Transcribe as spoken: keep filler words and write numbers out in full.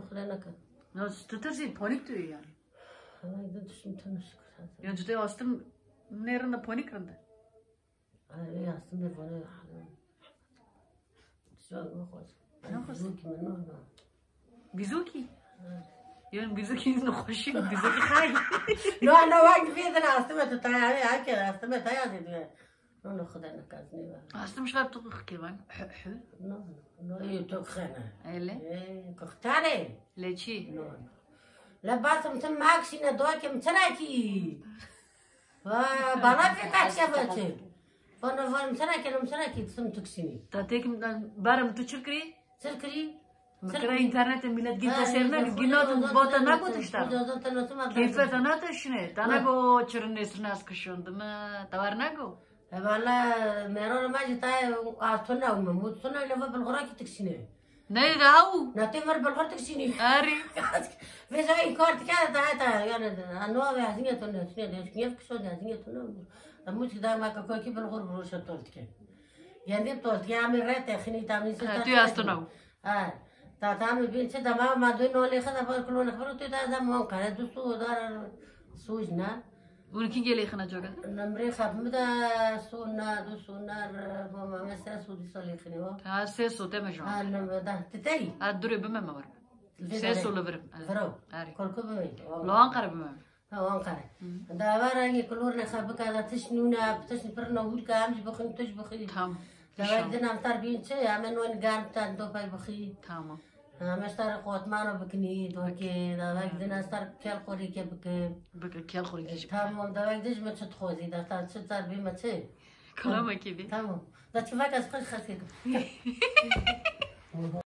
Xwedê neke. Ya tu tirsî, panik tu yê yani. Hemen de düşün tanışık. Ya tu tê astım ne rinde, panik rinde. Ay, astım bir bana. Şöyle mi koy? Ne koy? Bizûkî min, no, no. Bizûkî? Ha. Yan bizûkî nexweşî, bizûkî xay. No, no, wek vê din astime tu tayarê, hake astime tayarê diye. No, no, Xwedê nekazinê be. Astım şivat tu kêvan. Hü, hü. No, no, no, ê tu xene. Ele? Ê, kuxtanê. Le çi? No, no. Le basım tım makşine dokim çinakî. Va, bana pê kaçke veçe. Bana var mı sana kelim sana ki tım tuksini. Ta tekim barım tu çirkri? Çirkri? Mekra internete millet gin ta serine, gin not bota nago tişta. Keyfeta nata şine. Ta nago çirin nesrin az kışındı mı? Ta var nago? E, valla, meror ma jî tayê astona û me. Mû sona leva bilxura kî tiksîne. Ne de ew? Na tê ver bilxur tiksînî. Erê. Vêca înkar dike, tayê tayê, yani, ha, no ve hezînge tone, sine de, sine kişo de, hezînge tone. Mû çi da ma kakokî bilxur bilxur şetol dike. Gendê tol dike, amê re texinî, tamî. Ha, tu astona. Ha, ta tamî bin çi da ma, ma dû nolê xwe da bar kulonê xwe tu da da mon kare, du su dar suj na. Û kî gelê xina coka? Nemrê xapmi da sona, du sonar, mama me se sodî salê xine wa. Ha, se sote me jo. Ha, nem da, ti tey? Ha, durê bime me war. Se so li virim. Viro. Erê. Kolku bime. Lo Ankara bime. Ha, Ankara. Da var ange kulor ne xapika da tiş nûne, tiş pirna hûrka, em jî bixin, tu jî bixin. Tamam. Da var din am tar bin çi, em non garm tan do pay bixi. Tamam. Em star qotmano bikinî, dorkê, da vek din ez star kel xorî ke bikim. Bike kel xorî kî. Tamam, da vek din ji me çi dixwazî, da ta çi tar bî me çi? Kalamekî bî. Tamam. Da çi vek ez xweş xes ketim.